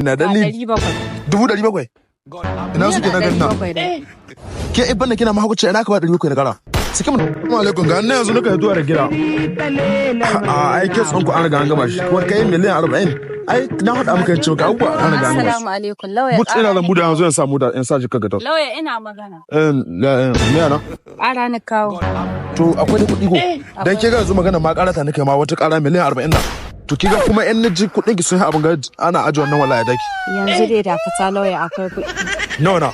Na Ga dalili 700. 700,000. Ina suke na ganna? 700 dai. Ke ibban da kina mahaukaci, ina ka ba 700 na kara? Saki mun. Assalamu alaikum, ga nan yanzu nuka zuwa da gida. A ai kes ɗinku an riga an gama shi. Kuma kai miliyan 40. Ai na faɗa maka cewa ga abubuwa an riga an gama shi. Assalamu alaikum, lauya. But ina zan buɗe yanzu in sa mu da in sa jika ga ta. Lauya, ina magana. Eh, me na? Ƙara ni kawo. To akwai da kuɗi ko? Dan ke ga yanzu magana ma ƙarata nake ma wata ƙara miliyan 40 na. To kiga kuma in naji kuɗin ki sun yi abin ga ana aji wannan, wallahi daki. Yanzu dai dakata, lauya, akwai kuɗi. Nawa na?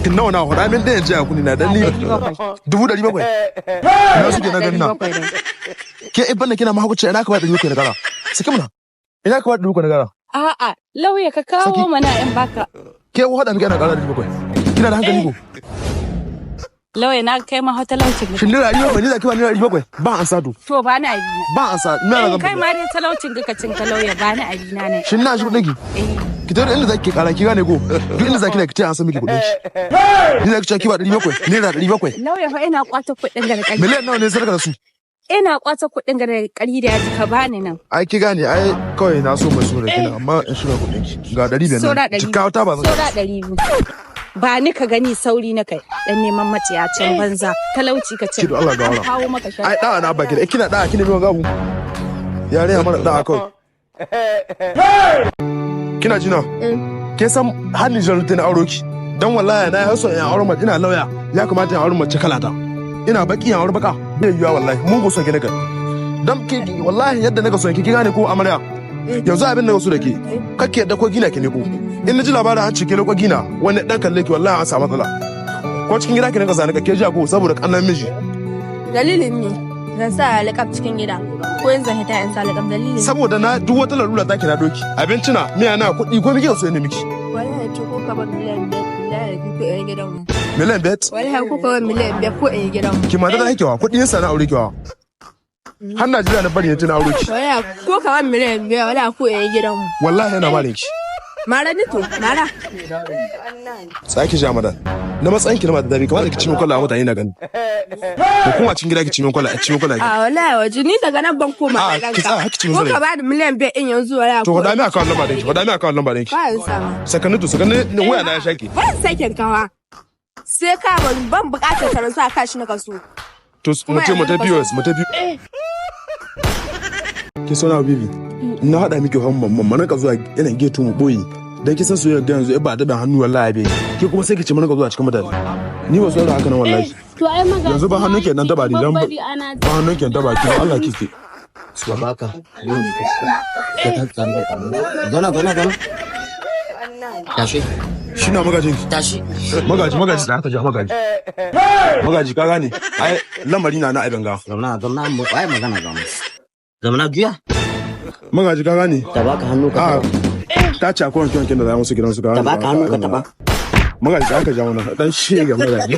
Kin nawa na? Faɗa min ɗayan jiya kuni na dan ni. 700. 700,000. Ina suke na Ɗari ganna? bakwai dai. Ke ibban da kina mahaukaci, ina ka ba 700 na kara? Saki mana. Ina ka ba 700 na kara? A'a, lauya, ka kawo Saki. mana in baka. Ke ko haɗa miki ana ƙara 700. Kina da hankali ko? Lauya, na kai ma talaucin ga. Shin naira 700 ni za ki ba naira 700? Ba an sa to. To ba ni abina. Ba an sa. Ina na zan Kai ma dai talaucin ga ka cin ka, lauya, ba ni abina ne. Shin na shi kuɗin ki? Eh. Ki tafi inda zaki kara, ki gane ko? Duk inda zaki na ki ce an san miki kuɗin ki. Ni zaki ce ki ba 700, naira 700. Lauya fa, ina kwata kuɗin ga da ƙarfi. Miliyan nawa ne sadaka da su? Ina kwata kuɗin ga da ƙarfi da yaji, ka bani nan. Ai ki gane, ai kawai na so mai so da kina, amma in shiga kuɗin ki. Ga 500 Saura nan. 200. Cika ta ba zan. Saura 200. Ba ni ka gani, sauri na kai. Dan neman maciyacin banza. Talauci ka Ki cin. do Allah ga wala. Kawo maka shan. Ai da'a na baki da kina da'a kina miwan gabu. Yare mara da'a kawai. Kina jina? Ke san har Nijar ta na auro ki. Dan wallahi na yi so in auro mace, ina lauya. Ya kamata in auro mace kalata. Ina baki in auro baka. Bai yiwuwa wallahi. Mun so ki naka. Dan ki wallahi yadda naka son ki, ki gane ko, amarya? Yanzu abin da so da ke. Kake yadda ko gina ki ne ko. In na ji labarin an ce ke ko gina wani dan kalle ki, wallahi an samu matsala. Ko cikin gida ki rinka zane ka ke ji ko, saboda kannan miji. Dalilin ne zan sa liƙaf cikin gida ko in zan hita in sa liƙaf, dalilin. Saboda na duk wata larura take na doki. Abinci na, miya na, kuɗi ko miki so ne miki. Wallahi to ko ka ban miliyan 5, billahi ko in gidan mu. Miliyan 5. Wallahi ko ka ban miliyan 5 ko in gidan mu. Ki mata da haikewa kuɗi yin sana aure kiwa. Har Najeriya na bari ya tuna aure ki. Wallahi ko ka ban miliyan 5, wallahi ko in gidan mu. Wallahi yana marin ki. Mara ni to, mara. Tsaki ja madan. Na matsayin ki na mata dabi kamata ki ci min kwalla mutane na gani. Ko kuma cikin gida ki ci min kwalla, ci min kwalla. A wallahi waje ni daga nan ban koma A, gidan ki tsaya, ki ci min Ko zare. ka bani miliyan 5 in yanzu, wallahi. To faɗa mi akawun lamba ɗinki, faɗa mi akawun lamba ɗinki. Ba in sama. Sakanni to sakanni ni waya na ya shaki. Ban sakin kawa. Sai ka ban bukatar taransa ka shi na kaso. To mu ce mu ta POS, mu ta Ki sona bibi. Na haɗa miki hon mamman mana ka zuwa irin geto mu boye. Dan kisan soyayya ga yanzu ba da hannu wallahi bai. Ke kuma sai ki ce mana ka zuwa cikin mutane. Ni ba so da haka nan wallahi. To ai maga Yanzu ba hannun ke nan taba ni dan ba hannun ke taba ki Allah kike. Baka. Zauna, zauna, zauna. Tashi. Shi na magajin ki. Tashi. Magaji, magaji da aka ja magaji. Magaji, ka gane ai lamari na na abin ga. Zauna, zauna, mu ai magana, zauna. Zauna, juya. Magaji, ka gane. Ta baka hannu ka A taba. Ta ce akwai wanke wanken da za musu gidansu ka Ta baka hannu ka taba. Magaji, da aka ja wannan dan shi ga magaji.